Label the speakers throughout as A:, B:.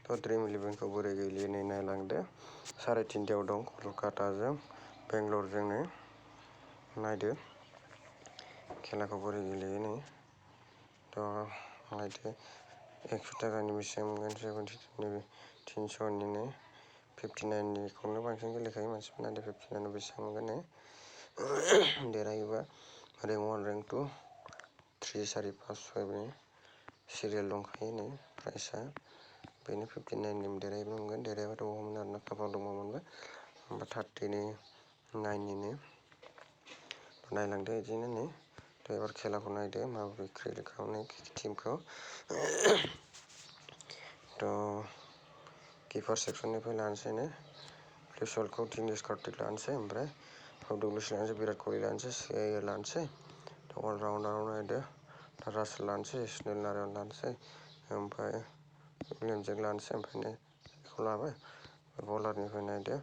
A: थ' dream11खौ बोरै गेलेयो नै नायलांदो। 3:30 दं कलकाताजों बेंगलरजोंनो। नायदो खेलाखौ बोरै गेलेयो नै। थ' नायदो 100 थाखानि बेसेबां मोनगोन 72 300निनो 59निखौनो बांसिन गेलेखायो मानसिफोरा। नायदो 59 बेसेबां मोनगोन नै। देरहायोबा रेंक 1 रेंक 2 3 4 5 6नि सिरियाल दंखायो नै प्राइसआ बेनो 59नि देरहायोबा मोनगोन। देरहायाबाथ' बहामोन आरोना खाफाल दंबा मोनबाय। ओमफ्राय 39निनो नायलांदो बिदिनो नै। थ' एबार खेलाखौ नायदो माबोरै क्रिएट खालामो टिमखौ। थ' किपार सेक्सननिफ्राय लानोसै नै प्लेसवालखौ दिनेश कार्तिक लानोसै। ओमफ्राय डुग्लास लानोसै, बिराट कहलि लानोसै, CIA लानोसै। थ' अलराउन्डाराव नायदो रासेल लानोसै, सुनील नारायण लानोसै, ओमफ्राय उइलियाम जेक लानोसै। ओमफ्राय नै बेखौ लाबाय। बलारनिफ्राय नायदो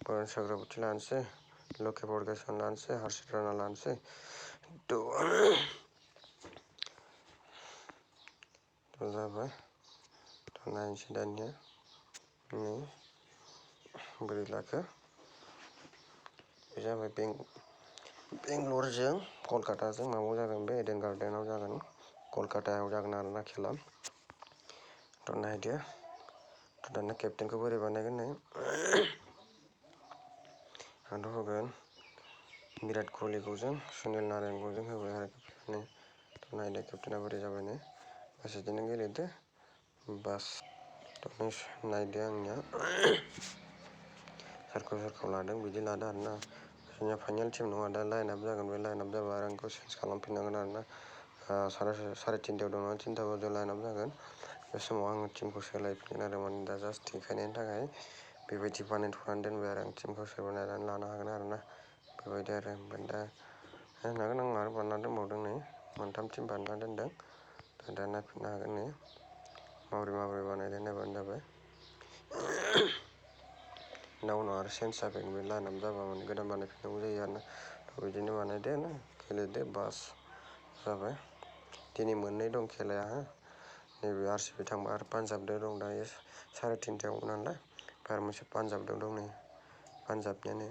A: बरुन चक्रवर्ती लानोसै, लके फरगेसन लानोसै, हर्षित राणा लानोसै। थ' जाबाय। थ' नायनोसै दानिया नै बोरै लाखो। बे जाबाय बेंगलरजों कलकाताजों माबायाव जागोन। बे एडेन गार्डेनाव जागोन, कलकातायाव जागोन आरोना खेला। थ' नायदो। थ' दाना केप्टेनखौ बोरै बानायगोन नै। आंथ' होगोन बिराट कहलिखौ जों सुनील नारायणखौ जों होबाय आरो केप्टेन। थ' नायदो केप्टेना बोरै जाबाय नै। बास बिदिनो गेलेदो बास। थ' नायदो आंनिया सोरखौ लादों बिदि लादो आरोना। जोंनिया फाइनाल टिम नङा, दा लाइनआप जागोन। बे लाइनआप जाबा आरो आंखौ चेन्ज खालामफिननांगोन आरोना। 3:30 दं नालाय 3 बाजियाव लाइनआप जागोन। बे समाव आङो टिमखौ सोलायफिनगोन आरो माने दा जास्ट देखायनायनि थाखाय बेबायदि बानायथ'नानै दोनबाय आरो आं टिमखौ सोरबा नायनानै लानो हागोन आरोना। बेबायदि आरो ओमफ्राय दा नायगोन आं आरो बानायना दोनबावदों नै 3 टिम बानायना दोनदों। दा नायफिननो हागोन नै माबोरै बानायदों नायबानो जाबाय। दा उनाव आरो चेन्ज जाफैगोन बे लाइनआप जाबा माने गोदान बानायफिननांगौ जायो आरोना। थ' बिदिनो बानायदो ना गेलेदो बास जाबाय। दिनै मोननै दं खेलाया नैबे RCB थांबा आरो पान्जाबजों दं दायो 3:30 नालाय। आरो मोनसे पान्जाबजों दं नै पान्जाबनियानो।